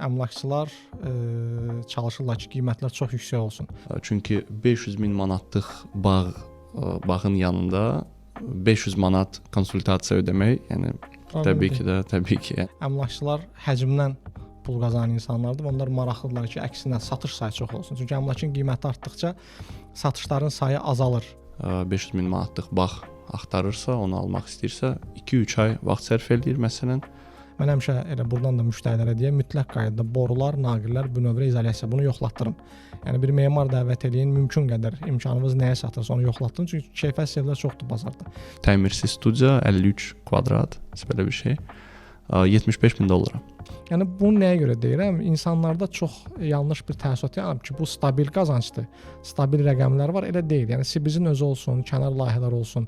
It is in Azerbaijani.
Əmlakçılar çalışırlar ki, qiymətlər çox yüksək olsun. Çünki 500 min manatlıq bağın yanında 500 manat konsultasiya ödəmək, yəni təbii ki də, təbii ki. Əmlakçılar həcmdən pul qazanan insanlardır. Onlar maraqlıdırlar ki, əksinə satış sayı çox olsun. Çünki əmlakın qiyməti artdıqca satışların sayı azalır. 500 min manatlıq bağ axtarırsa, onu almaq istəyirsə, 2-3 ay vaxt sərf eləyir məsələn. Mən həmişə elə burdan da müştərilərə deyirəm, mütləq qaydada borular, naqillər, bünövrə izolyasiya, bunu yoxlatdırın. Yəni bir memar dəvət eləyin, mümkün qədər imkanınız nəyə çatırsa onu yoxlatdırın. Çünki keyfiyyətsiz evlər çoxdur bazarda. Təmirsiz studiya 53 kvadrat, belə bir şey. 75 min dollara. Yəni bunu nəyə görə deyirəm? İnsanlarda çox yanlış bir təəssürat yaranıb ki, bu stabil qazancdır, stabil rəqəmlər var. Elə deyil. Yəni Sibizin özü olsun, kənar layihələr olsun.